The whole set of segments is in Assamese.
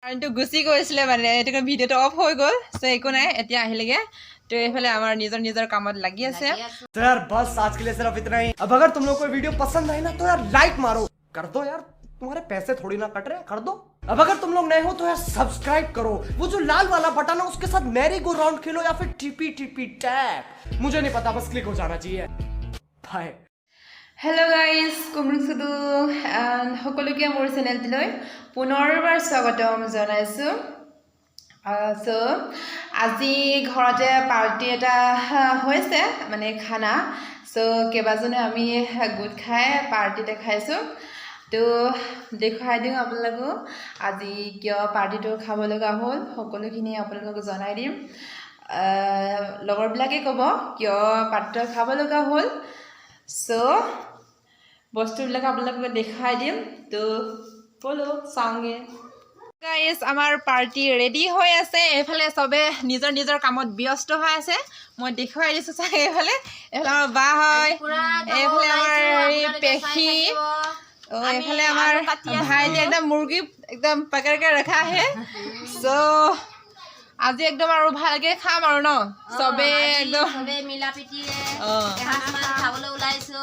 কাৰেণ্টটো গুচি গৈছিলে, মানে সেইটো কাৰণে ভিডিঅ'টো অফ হৈ গ'ল। চ' একো নাই, এতিয়া আহিলেগে। তো এইফালে আমাৰ নিজৰ নিজৰ কামত লাগি আছে। तो यार, बस आज के लिए सिर्फ इतना ही। अब अगर तुम लोग को वीडियो पसंद आए ना, तो यार लाइक मारो, कर दो यार, तुम्हारे पैसे थोड़ी ना कट रहे हैं, कर दो। अब अगर तुम लोग नए हो तो यार सब्सक्राइब करो, वो जो लाल वाला बटन है, उसके साथ मैरी गो राउंड खेलो या फिर टीपी टीपी टैप, मुझे नहीं पता, बस क्लिक हो जाना चाहिए। बाय। হেল্ল' গাইজ, কুমৰুং চুদু সকলোকে মোৰ চেনেলটোলৈ পুনৰবাৰ স্বাগতম জনাইছোঁ। চ' আজি ঘৰতে পাৰ্টি এটা হৈছে, মানে খানা। চ' কেইবাজনো আমি গোট খাই পাৰ্টি এটা খাইছোঁ। তো দেখুৱাই দিওঁ আপোনালোকো, আজি কিয় পাৰ্টিটো খাব লগা হ'ল, সকলোখিনি আপোনালোকক জনাই দিম। লগৰবিলাকে ক'ব কিয় পাৰ্টিটো খাব লগা হ'ল। চ' বস্তুবিলাক আপোনালোকক দেখুৱাই দিম। তো ব'লো চাওঁগে। গাইজ, আমাৰ পাৰ্টি ৰেডি হৈ আছে। এইফালে চবে নিজৰ নিজৰ কামত ব্যস্ত হৈ আছে। মই দেখুৱাই দিছোঁ চাগে। এইফালে আমাৰ বা হয়, এইফালে আমাৰ হেৰি পেহী, অ, এইফালে আমাৰ ভাইটি একদম মুৰ্গী একদম पकड़ के रखा है। চ' আজি একদম আৰু ভালকে খাম আৰু ন চবে একদম। চবে মিলা প্ৰীতিৰে এসাঁজমান খাবলৈ ওলাইছো।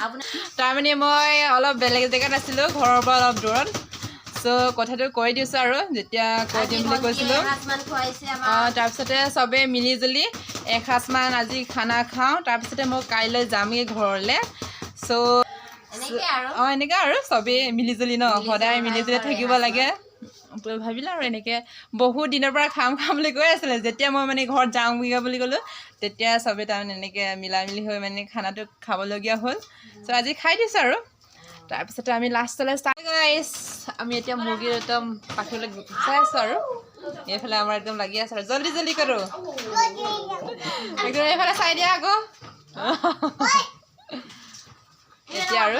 আপোনাৰ তাৰমানে মই অলপ বেলেগ জেগাত আছিলোঁ, ঘৰৰ পৰা অলপ দূৰত। চ' কথাটো কৈ দিছোঁ আৰু যেতিয়া কৈ দিম বুলি কৈছিলোঁ। এসাঁজমান খুৱাইছে আমাক। অঁ, তাৰপিছতে চবেই মিলি জুলি এসাঁজমান আজি খানা খাওঁ, তাৰপিছতে মই কাইলৈ যামগৈ ঘৰলৈ। চ' এনেকে আৰু। অঁ, এনেকৈ আৰু চবেই মিলি জুলি ন, সদায় মিলি জুলি থাকিব লাগে। তো ভাবিলে আৰু এনেকৈ বহুত দিনৰ পৰা খাম খাম বুলি কৈ আছিলে। যেতিয়া মই মানে ঘৰত যাওঁগৈ বুলি ক'লোঁ, তেতিয়া চবেই তাৰমানে এনেকৈ মিলা মিলি হৈ মানে খানাটো খাবলগীয়া হ'ল। চ' আজি খাই দিছোঁ আৰু তাৰপিছতে আমি লাষ্টলৈ চাই। গাইছ, আমি এতিয়া মুৰ্গীৰ একদম পাখিলৈ চাই আছোঁ আৰু এইফালে আমাৰ একদম লাগি আছে আৰু জল্দি জল্দি কৰোঁ একদম। এইফালে চাই দিয়া আকৌ। এতিয়া আৰু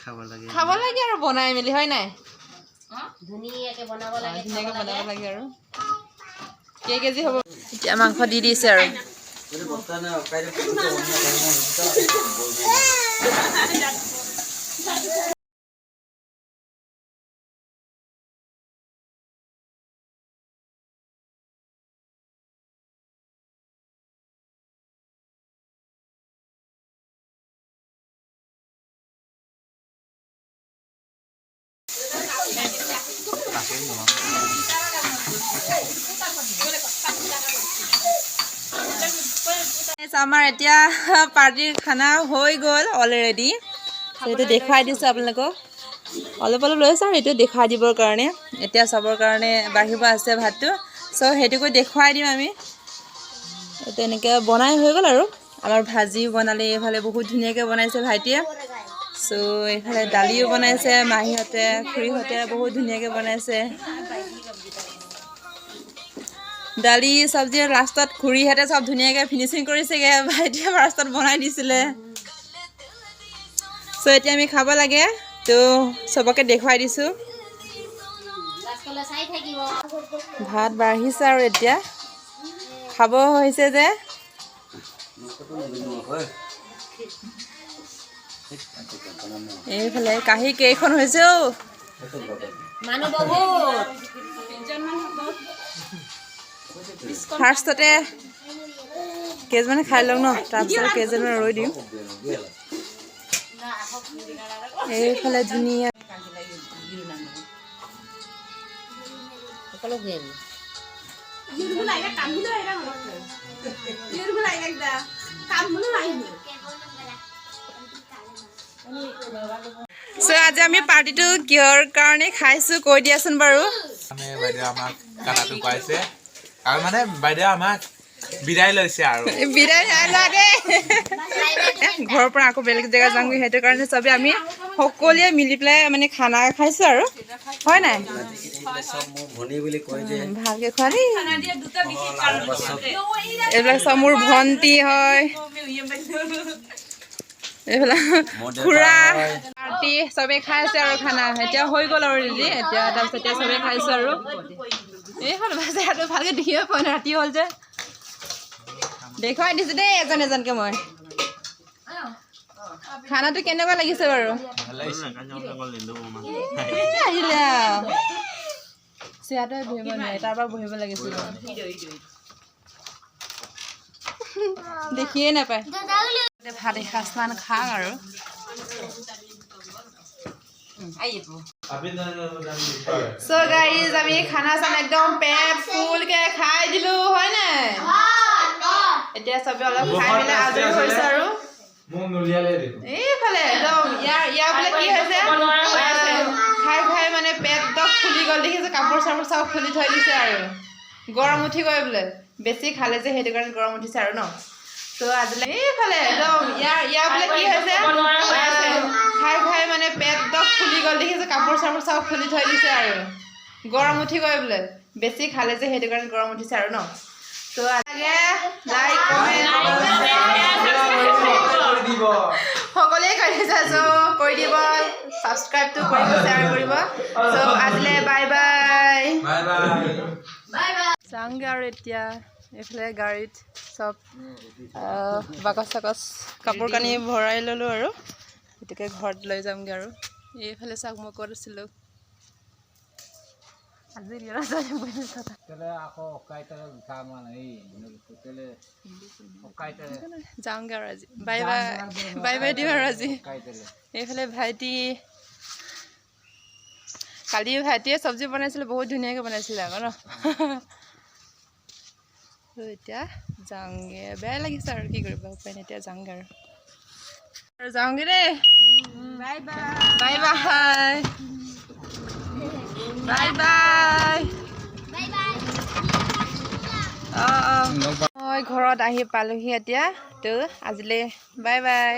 খাব লাগে। খাব লাগে আৰু বনাই মেলি, হয় নাই? ধুনীয়াকে বনাব লাগে। ধুনীয়াকৈ বনাব লাগে। আৰু কেই কেজি হ'ব এতিয়া? মাংস দি দিছে আৰু। আমাৰ এতিয়া পাৰ্টিৰ খানা হৈ গ'ল অলৰেডি। সেইটো দেখুৱাই দিছোঁ আপোনালোকক। অলপ অলপ লৈছোঁ আৰু এইটো দেখুৱাই দিবৰ কাৰণে। এতিয়া চবৰ কাৰণে বাঢ়িব আছে ভাতটো। চ' সেইটোকো দেখুৱাই দিম আমি। এইটো এনেকৈ বনাই হৈ গ'ল আৰু আমাৰ ভাজিও বনালে। এইফালে বহুত ধুনীয়াকৈ বনাইছে ভাইটিয়ে। চ' এইফালে দালিও বনাইছে মাহীহঁতে, খুৰীহঁতে বহুত ধুনীয়াকৈ বনাইছে দালি, চব্জি। লাষ্টত খুৰীহঁতে চব ধুনীয়াকৈ ফিনিচিং কৰিছেগৈ, ভাইটিয়ে ফাৰ্ষ্টত বনাই দিছিলে। চ' এতিয়া আমি খাব লাগে। তো চবকে দেখুৱাই দিছোঁ। লাষ্টলৈ চাই থাকিব। ভাত বাঢ়িছে আৰু এতিয়া খাব হৈছে যে। এইফালে কাঁহী কেইখন হৈছে অ'! মানুহ বহুত। ফাৰ্ষ্টতে কেইজনমান খাই লওঁ ন, তাৰপিছত কেইজনমান ৰৈ দিম। এইফালে ধুনীয়া। সকলো ঘূৰি আনিলো। চ' আজি আমি পাৰ্টিটো কিহৰ কাৰণে খাইছোঁ কৈ দিয়াচোন বাৰু। মানে বাইদেউ আমাক খানাটো খুৱাইছে আৰু মানে বাইদেউ আমাক বিদায় লৈছে আৰু। বিদায় নাই লোৱা দেই। ঘৰৰ পৰা আকৌ বেলেগ জেগা যামগৈ, সেইটো কাৰণে চবে আমি সকলোৱে মিলি পেলাই মানে খানা খাইছোঁ আৰু, হয় নাই? চব মোৰ ভনী বুলি কয় যে। ভালকে খোৱা দেই। এইবিলাক চব মোৰ ভণ্টি হয়, এইফালে খুৰা। পাৰ্টি চবে খাই আছে আৰু খানা এতিয়া হৈ গ'ল আৰু ৰেডি এতিয়া। তাৰপিছত এতিয়া চবে খাইছোঁ আৰু এইখন বাজাৰটো ভালকে দেখিব পোৱা নাই, ৰাতি হ'ল যে। দেখুৱাই দিছোঁ দেই এজন এজনকে মই। খানাটো কেনেকুৱা লাগিছে বাৰু? এই আহিলে আৰু। চেয়াৰতে বহিব নোৱাৰে, তাৰ পৰা বহিব লাগিছিল। দেখিয়ে নাপায়। ভাত এসাঁজমান খাওঁ আৰু। চ' গাইজ, আমি খানা চানা একদম পেট ফুলকে খাই দিলো, হয় নাই? এতিয়া চবে অলপ খাই মেলি আজৰি হৈছে আৰু। এইফালে একদম ইয়াৰ ইয়াৰ বোলে কি হৈছে, খাই খাই মানে পেট একদম ফুলি গ'ল দেখিছে, কাপোৰ চাপোৰ চব খুলি থৈ দিছে আৰু। গৰম উঠি গৈ বোলে বেছি খালে যে, সেইটো কাৰণে গৰম উঠিছে আৰু ন। ত' আজিলৈ এইফালে একদম ইয়াৰ ইয়াৰ বোলে কি হৈছে, খাই খাই মানে পেট একদম ফুলি গ'ল দেখিছে, কাপোৰ চাপোৰ চব খুলি থৈ দিছে আৰু। গৰম উঠি গৈ বোলে বেছি খালে যে, সেইটো কাৰণে গৰম উঠিছে আৰু ন। ত' লাইক কমেণ্ট সকলোৱে কৰি দিছে, চ' কৰি দিব, ছাবস্ক্ৰাইবটো কৰিব, শ্বেয়াৰ কৰিব। চ' আজিলৈ বাই বাই। Bye bye. যাওঁগৈ আৰু এতিয়া। এইফালে গাড়ীত চব বাকচ চাকচ কাপোৰ কানি ভৰাই ল'লোঁ আৰু, গতিকে ঘৰত লৈ যামগৈ আৰু। এইফালে চাওক, মই ক'ত আছিলোঁ আজি। যাওঁগৈ আৰু আজি। বাই বাই, বাই বাই দিওঁ আৰু আজি। এইফালে ভাইটি, কালি ভাইটিয়ে চব্জি বনাইছিলে, বহুত ধুনীয়াকৈ বনাইছিলে আকৌ ন। এতিয়া যাওঁগৈ, বেয়া লাগিছে আৰু, কি কৰিব, উপায় নাই। এতিয়া যাওঁগৈ আৰু, আৰু যাওঁগৈ দেই। Bye bye. Bye bye, bye bye. অঁ অঁ, মই ঘৰত আহি পালোহি এতিয়া। তো আজিলৈ বাই বাই।